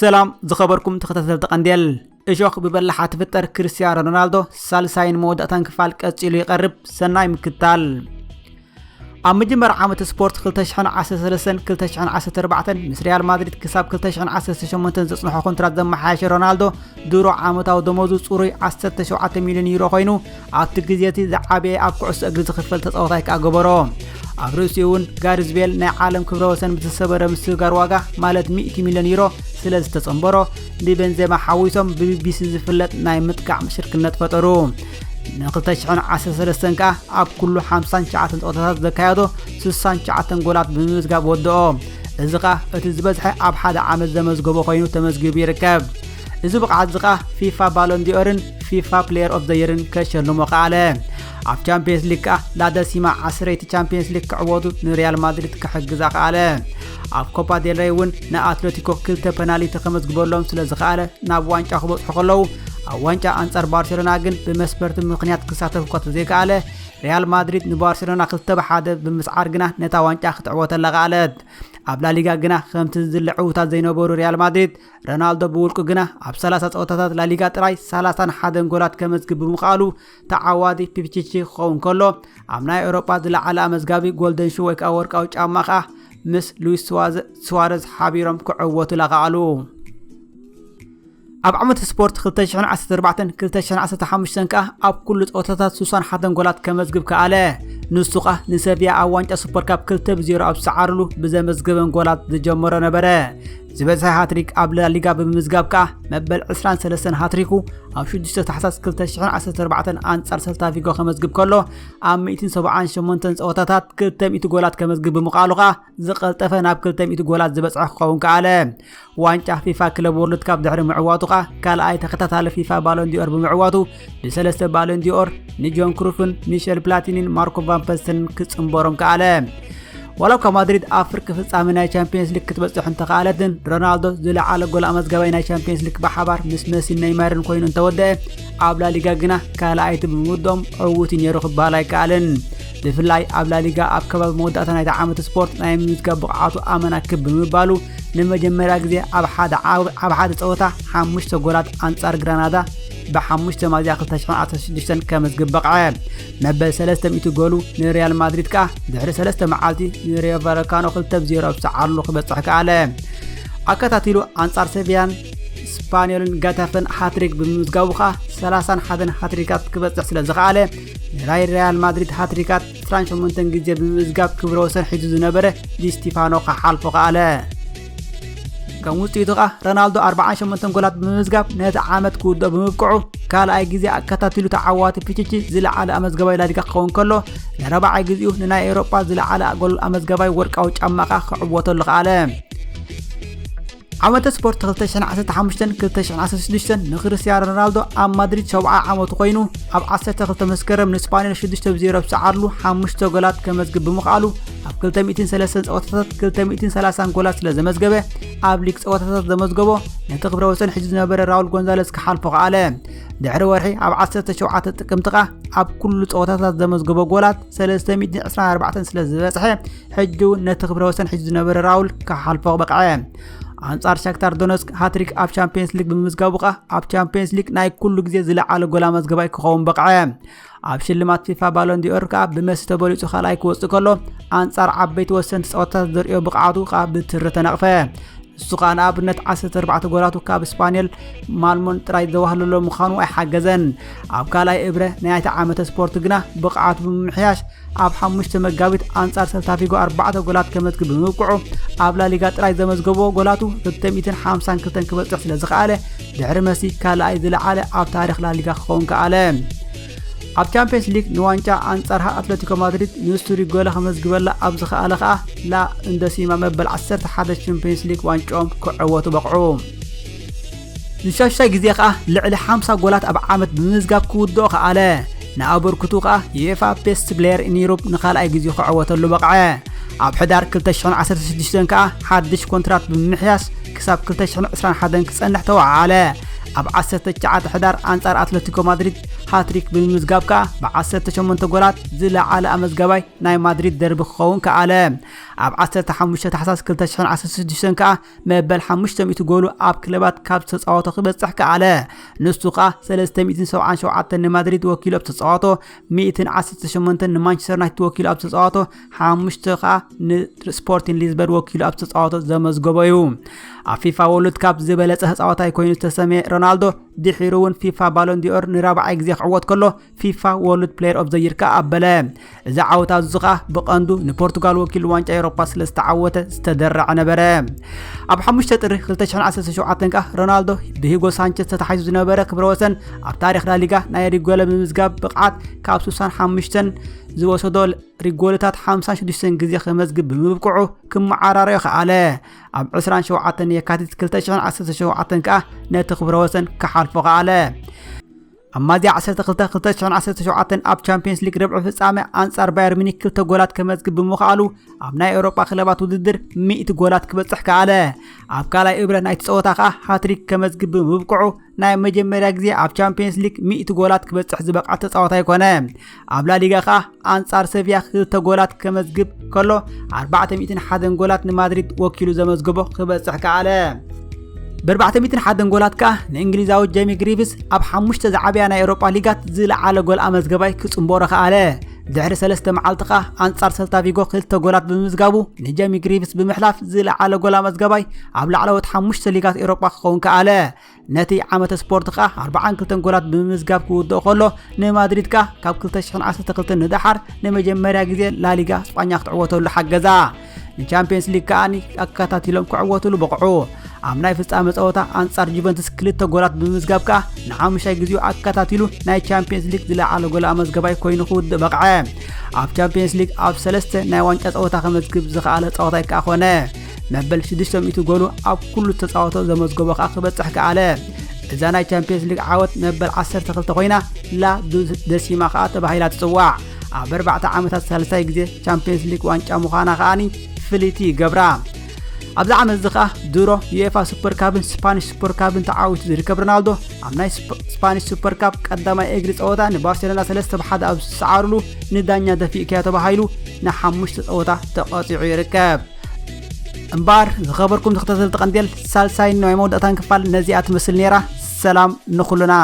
ሰላም ዝኸበርኩም ተኸታተልቲ ቀንዴል። እሾኽ ብበላሓ ትፍጠር። ክርስቲያኖ ሮናልዶ ሳልሳይን መወዳእታን ክፋል ቀጺሉ ይቐርብ። ሰናይ ምክታል። ኣብ መጀመር ዓመት ስፖርት ክልተ ሽሕን ዓሰርተ ሰለስተን ክልተ ሽሕን ዓሰርተ ኣርባዕተን ምስ ሪያል ማድሪድ ክሳብ ክልተ ሽሕን ዓሰርተ ሸሞንተን ዘጽንሖ ኮንትራት ዘመሓየሸ ሮናልዶ፣ ድሮ ዓመታዊ ደሞዙ ጽሩይ ዓሰርተ ሸውዓተ ሚልዮን ዩሮ ኮይኑ፣ ኣብቲ ግዜ እቲ ዝዓበየ ኣብ ኩዕሶ እግሪ ዝኽፈል ተጻዋታይ ከኣ ገበሮ። ኣብ ርእሲኡ እውን ጋሪዝ ቤል ናይ ዓለም ክብረ ወሰን ብዝሰበረ ምስግጋር ዋጋ፣ ማለት ሚእቲ ሚልዮን ዩሮ፣ ስለ ዝተጸንበሮ፣ ንቤንዜማ ሓዊሶም ብቢቢሲ ዝፍለጥ ናይ ምጥቃዕ ሽርክነት ፈጠሩ። ን ክልተ ሽሕን ዓሰርተ ሰለስተን ከኣ ኣብ ኩሉ ሓምሳን ትሽዓተን ጸወታታት ዘካየዶ ስሳን ትሽዓተን ጎላት ብምምዝጋብ ወድኦ። እዚ ከኣ እቲ ዝበዝሐ ኣብ ሓደ ዓመት ዘመዝገቦ ኮይኑ ተመዝጊቡ ይርከብ። እዚ ብቕዓት እዚ ከኣ ፊፋ ባሎን ዲኦርን ፊፋ ፕሌየር ኦፍ ዘ የርን ከሸልሞ ከኣለ። ኣብ ቻምፒየንስ ሊግ ከኣ ላደሲማ ዓስረይቲ ቻምፒየንስ ሊግ ክዕወቱ ንሪያል ማድሪድ ክሕግዛ ከኣለ። ኣብ ኮፓ ዴል ሬይ እውን ንኣትሌቲኮ ክልተ ፐናልቲ ከመዝግበሎም ስለ ዝኸኣለ ናብ ዋንጫ ክበጽሑ ከለዉ፣ ኣብ ዋንጫ ኣንጻር ባርሴሎና ግን ብመስበርቲ ምኽንያት ክሳተፍ እኳ ተዘይከኣለ፣ ሪያል ማድሪድ ንባርሴሎና ክልተ ብ ሓደ ብምስዓር ግና ነታ ዋንጫ ክትዕወተላ ከኣለት። ኣብ ላሊጋ ግና ከምቲ ዝድለ ዕዉታት ዘይነበሩ ሪያል ማድሪድ፣ ሮናልዶ ብውልቁ ግና ኣብ ሰላሳ ጸወታታት ላሊጋ ጥራይ ሰላሳን ሓደን ጎላት ከመዝግብ ብምኽኣሉ ተዓዋቲ ፒቺቺ ክኸውን ከሎ፣ ኣብ ናይ ኤውሮጳ ዝለዓለ ኣመዝጋቢ ጎልደን ሹ ወይ ከኣ ወርቃዊ ጫማ ከኣ ምስ ሉዊስ ሱዋዘ-፣ ሱዋረዝ ሓቢሮም ክዕወቱ ለኸኣሉ። ኣብ ዓመት ስፖርት ክልተ ሽሕን ዓሰርተ ኣርባዕተን ክልተ ሽሕን ዓሰርተ ሓሙሽተን ከኣ ኣብ ኩሉ ጸወታታት ስሳን ሓደን ጎላት ከመዝግብ ከኣለ። ንሱ ከኣ ንሰቪያ ኣብ ዋንጫ ሱፐር ካፕ ክልተ ብ ዜሮ ኣብ ዝሰዓርሉ ብዘመዝገበን ጎላት ዝጀመሮ ነበረ። ዝበዝሐ ሃትሪክ ኣብ ላሊጋ ብምምዝጋብ ከኣ መበል ዕስራን ሰለስተን ሃትሪኩ ኣብ ሽዱሽተ ታሕሳስ ክልተ ሽሕን ዓሰርተ ኣርባዕተን ኣንጻር ሰልታፊጎ ከመዝግብ ከሎ፣ ኣብ ሚእትን ሰብዓን ሸሞንተን ጸወታታት ክልተ ሚእቲ ጎላት ከመዝግብ ብምኽኣሉ ከኣ ዝቐልጠፈ ናብ ክልተ ሚእቲ ጎላት ዝበጽሐ ክኸውን ከኣለ። ዋንጫ ፊፋ ክለብ ወርልድ ካፕ ድሕሪ ምዕዋቱ ከኣ ካልኣይ ተኸታታሊ ፊፋ ባሎን ዲኦር ብምዕዋቱ ብሰለስተ ባሎን ዲኦር ንጆን ክሩፍን ሚሸል ፕላቲኒን ማርኮ ቫን ፐስተንን ክጽንበሮም ከኣለ። ዋላ እኳ ማድሪድ ኣብ ፍርቂ ፍጻመ ናይ ቻምፒየንስ ሊግ ክትበጽሕ እንተኸኣለትን፣ ሮናልዶ ዝለዓለ ጎል ኣመዝጋባይ ናይ ቻምፒየንስ ሊግ ብሓባር ምስ መሲን ነይማርን ኮይኑ እንተወደአ፣ ኣብ ላሊጋ ግና ካልኣይቲ ብምውድኦም ዕዉት እዩ ነይሩ ክበሃል ኣይከኣልን። ብፍላይ ኣብ ላሊጋ ኣብ ከባቢ መወዳእታ ናይቲ ዓመት ስፖርት ናይ ምምዝጋብ ብቕዓቱ ኣመና ክብ ብምባሉ፣ ንመጀመርያ ግዜ ኣብ ሓደ ዓው-፣ ኣብ ሓደ ጸወታ ሓሙሽተ ጎላት ኣንጻር ግራናዳ ብሓሙሽተ ሚያዝያ ክልተ ሽሕን ዓሰርተ ሽዱሽተን ከመዝግብ በቕዐ። መበል ሰለስተ ሚእቲ ጎሉ ንሪያል ማድሪድ ከኣ ድሕሪ ሰለስተ መዓልቲ ንሬዮ ቫለካኖ ክልተ ብ ዜሮ ኣብ ዝሰዓርሉ ክበጽሕ ከኣለ። ኣከታቲሉ ኣንጻር ሰቪያን ስፓኒዮልን ጋታፈን ሃትሪክ ብምምዝጋቡ ከኣ ሰላሳን ሓደን ሃትሪካት ክበጽሕ ስለ ዝኸኣለ፣ ንናይ ሪያል ማድሪድ ሃትሪካት ዕስራን ሸሞንተን ግዜ ብምምዝጋብ ክብረ ወሰን ሒዙ ዝነበረ ዲ ስቲፋኖ ክሓልፎ ከኣለ። ከም ውጽኢቱ ከኣ ሮናልዶ ኣርባዓን ሸሞንተን ጎላት ብምምዝጋብ ነቲ ዓመት ክውድኦ ብምብቅዑ፣ ካልኣይ ግዜ ኣከታቲሉ ተዓዋቲ ፒቺቺ ዝለዓለ ኣመዝጋባይ ላሊጋ ክኸውን ከሎ፣ ንረብዓይ ግዜኡ ንናይ ኤውሮጳ ዝለዓለ ጎል ኣመዝጋባይ ወርቃዊ ጫማ ከኣ ክዕወተሉ ከኣለ። ዓመተ ስፖርት ክልተ ሽሕን ዓሰርተ ሓሙሽተን ክልተ ሽሕን ዓሰርተ ሽዱሽተን ንክርስቲያኖ ሮናልዶ ኣብ ማድሪድ ሰብዓ ዓመቱ ኮይኑ፣ ኣብ ዓሰርተ ክልተ መስከረም ንስፓኒዮል ሽዱሽተ ብ ዜሮ ኣብ ዝሰዓርሉ ሓሙሽተ ጎላት ከመዝግብ ብምኽኣሉ፣ ኣብ ክልተ ሚእትን ሰለስተን ጸወታታት ክልተ ሚእትን ሰላሳን ጎላት ስለ ዘመዝገበ፣ ኣብ ሊግ ጸወታታት ዘመዝገቦ ነቲ ክብረ ወሰን ሒዙ ዝነበረ ራውል ጎንዛለስ ክሓልፎ ከኣለ። ድሕሪ ወርሒ ኣብ ዓሰርተ ሸውዓተ ጥቅምቲ ከኣ ኣብ ኩሉ ጸወታታት ዘመዝገቦ ጎላት ሰለስተ ሚእትን ዕስራን ኣርባዕተን ስለ ዝበጽሐ፣ ሕጂ እውን ነቲ ክብረ ወሰን ሒዙ ዝነበረ ራውል ክሓልፎ በቕዐ። ኣንጻር ሻክታር ዶነስክ ሃትሪክ ኣብ ቻምፒየንስ ሊግ ብምምዝጋቡ ከኣ ኣብ ቻምፒየንስ ሊግ ናይ ኩሉ ግዜ ዝለዓለ ጎል ኣመዝጋባይ ክኸውን በቕዐ። ኣብ ሽልማት ፊፋ ባሎን ዲኦር ከኣ ብመሲ ተበሊጹ ካልኣይ ክወጽእ ከሎ፣ ኣንጻር ዓበይቲ ወሰንቲ ጸወታታት ዘርእዮ ብቕዓቱ ከኣ ብትሪ ተነቕፈ። ንሱ ከኣ ንኣብነት ዓሰርተ ኣርባዕተ ጎላቱ ካብ ስፓኒየል ማልሞን ጥራይ ዘዋህለሎ ምዃኑ ኣይሓገዘን። ኣብ ካልኣይ እብረ ናይ ናይቲ ዓመተ ስፖርት ግና ብቕዓቱ ብምምሕያሽ ኣብ ሓሙሽተ መጋቢት ኣንጻር ሰልታፊጎ ኣርባዕተ ጎላት ከመዝግብ ብምብቅዑ፣ ኣብ ላሊጋ ጥራይ ዘመዝገቦ ጎላቱ ክልተ ሚእትን ሓምሳን ክልተን ክበጽሕ ስለ ዝኸኣለ፣ ድሕሪ መሲ ካልኣይ ዝለዓለ ኣብ ታሪኽ ላሊጋ ክኸውን ከኣለ። ኣብ ቻምፒየንስ ሊግ ንዋንጫ ኣንጻር ኣትሌቲኮ ማድሪድ ንሱ ሪጎለ ከመዝግበላ ኣብ ዝኸኣለ ከኣ ላ እንደሲማ መበል ዓሰርተ ሓደ ቻምፒየንስ ሊግ ዋንጫኦም ክዕወቱ በቕዑ። ንሻሻይ ግዜ ከኣ ልዕሊ ሓምሳ ጎላት ኣብ ዓመት ብምምዝጋብ ክውድኦ ከኣለ። ንኣበርክቱ ከኣ ዩኤፋ ቤስት ፕሌየር ኢን ዩሮፕ ንኻልኣይ ግዜ ክዕወተሉ በቕዐ። ኣብ ሕዳር ክልተ ሽሕን ዓሰርተ ሽዱሽተን ከኣ ሓድሽ ኮንትራት ብምምሕያሽ ክሳብ ክልተ ሽሕን ዕስራን ሓደን ክጸንሕ ተወዓዓለ። ኣብ ዓሰርተ ትሽዓተ ሕዳር ኣንጻር ኣትለቲኮ ማድሪድ ሃትሪክ ብምምዝጋብ ከኣ ብ18 ጎላት ዝለዓለ ኣመዝጋባይ ናይ ማድሪድ ደርቢ ክኸውን ከኣለ። ኣብ ዓሰርተ ሓሙሽተ ታሕሳስ ክልተ ሽሕን ዓሰርተ ሽዱሽተን ከኣ መበል ሓሙሽተ ሚእቲ ጎሉ ኣብ ክለባት ካብ ዝተጻወቶ ክበጽሕ ከኣለ። ንሱ ከኣ ሰለስተ ሚእትን ሰብዓን ሸውዓተን ንማድሪድ ወኪሉ ኣብ ዝተጻወቶ፣ ሚእትን ዓሰርተ ሸሞንተን ንማንቸስተር ዩናይትድ ወኪሉ ኣብ ዝተጻወቶ፣ ሓሙሽተ ከኣ ንስፖርቲን ሊዝበን ወኪሉ ኣብ ዝተጻወቶ ዘመዝገቦ እዩ። ኣብ ፊፋ ወርልድ ካፕ ዝበለጸ ተጻዋታይ ኮይኑ ዝተሰምየ ሮናልዶ፣ ድሒሩ እውን ፊፋ ባሎን ዲኦር ንራብዓይ ግዜ ክዕወት ከሎ፣ ፊፋ ወርልድ ፕሌየር ኦፍ ዘ ይር ከኣ ኣበለ። እዚ ዓወት ኣዙ ከኣ ብቐንዱ ንፖርቱጋል ወኪሉ ዋንጫ ኤውሮፓ ስለ ዝተዓወተ ዝተደረዐ ነበረ። ኣብ ሓሙሽተ ጥሪ ክልተ ሽሕን ዓሰርተ ሸውዓተን ከኣ ሮናልዶ ብሂጎ ሳንቸዝ ተታሒዙ ዝነበረ ክብረ ወሰን ኣብ ታሪኽ ላሊጋ ናይ ሪጎለ ብምምዝጋብ ብቕዓት ካብ ስሳን ሓሙሽተን ዝወሰዶ ሪጎልታት ሓምሳን ሽዱሽተን ግዜ ከመዝግብ ብምብቅዑ ክመዓራረዮ ከኣለ። ኣብ ዕስራን ሸውዓተን የካቲት ክልተ ሽሕን ዓሰርተ ሸውዓተን ከኣ ነቲ ክብረ ወሰን ክሓልፎ ከኣለ። ኣብ ሚያዝያ ዓሰርተ ክልተ ክልተ ሽሕን ዓሰርተ ሸውዓተን ኣብ ቻምፒየንስ ሊግ ርብዒ ፍጻመ ኣንጻር ባየር ሚኒክ ክልተ ጎላት ከመዝግብ ብምኽኣሉ ኣብ ናይ ኤውሮጳ ክለባት ውድድር ሚእቲ ጎላት ክበጽሕ ከኣለ። ኣብ ካልኣይ እብረ ናይቲ ጸወታ ከኣ ሃትሪክ ከመዝግብ ብምብቅዑ ናይ መጀመርያ ግዜ ኣብ ቻምፒየንስ ሊግ ሚእቲ ጎላት ክበጽሕ ዝበቕዐ ተጻዋታይ ኮነ። ኣብ ላሊጋ ከኣ ኣንጻር ሰቪያ ክልተ ጎላት ከመዝግብ ከሎ ኣርባዕተ ሚእትን ሓደን ጎላት ንማድሪድ ወኪሉ ዘመዝገቦ ክበጽሕ ከኣለ። ብ ኣርባዕተ ሚእትን ሓደን ጎላት ከኣ ንእንግሊዛዊ ጀሚ ግሪቭስ ኣብ ሓሙሽተ ዝዓበያ ናይ ኤውሮጳ ሊጋት ዝለዓለ ጎል ኣመዝገባይ ክጽንበሮ ከኣለ። ድሕሪ ሰለስተ መዓልቲ ከኣ ኣንጻር ሰልታ ቪጎ ክልተ ጎላት ብምምዝጋቡ ንጀሚ ግሪቭስ ብምሕላፍ ዝለዓለ ጎል ኣመዝገባይ ኣብ ላዕለዎት ሓሙሽተ ሊጋት ኤውሮጳ ክኸውን ከኣለ። ነቲ ዓመተ ስፖርት ከኣ ኣርባዓን ክልተን ጎላት ብምምዝጋብ ክውድኦ ከሎ ንማድሪድ ከኣ ካብ ክልተ ሽሕን ዓሰርተ ክልተን ንደሓር ንመጀመርያ ግዜ ላሊጋ ስጳኛ ክትዕወተሉ ሓገዛ። ንቻምፒየንስ ሊግ ከኣ ኣከታቲሎም ክዕወትሉ በቕዑ። ኣብ ናይ ፍጻመ ጸወታ ኣንጻር ጁቨንቱስ ክልተ ጎላት ብምምዝጋብ ከኣ ንሓሙሻይ ግዜኡ ኣከታቲሉ ናይ ቻምፒየንስ ሊግ ዝለዓለ ጎል ኣመዝገባይ ኮይኑ ክውድእ በቕዐ። ኣብ ቻምፒየንስ ሊግ ኣብ ሰለስተ ናይ ዋንጫ ጸወታ ከመዝግብ ዝኸኣለ ጸወታይ ከኣ ኮነ። መበል ሽዱሽተ ሚእቲ ጎሉ ኣብ ኩሉ ተጻወቶ ዘመዝገቦ ከኣ ክበጽሕ ከኣለ። እዛ ናይ ቻምፒየንስ ሊግ ዓወት መበል ዓሰርተ ክልተ ኮይና ላ ዱ-፣ ደሲማ ከኣ ተባሂላ ትጽዋዕ። ኣብ ኣርባዕተ ዓመታት ሳልሳይ ግዜ ቻምፒየንስ ሊግ ዋንጫ ምዃና ከኣኒ ፍልይቲ ይገብራ። ኣብዚ ዓመት እዚ ከኣ ድሮ ዩኤፋ ሱፐር ካፕን ስፓኒሽ ሱፐር ካፕን ተዓዊቱ ዝርከብ ሮናልዶ ኣብ ናይ ስፓ-፣ ስፓኒሽ ሱፐር ካፕ ቀዳማይ እግሪ ጸወታ ንባርሴሎና ሰለስተ ብ ሓደ ኣብ ዝሰዓርሉ ንዳኛ ደፊእካዮ ተባሂሉ ንሓሙሽተ ጸወታ ተቐጺዑ ይርከብ። እምበኣር ዝኸበርኩም ተኸታተልቲ ቀንዴል፣ ሳልሳይን ናይ መወዳእታን ክፋል ነዚኣ ትመስል ነይራ። ሰላም ንኹልና።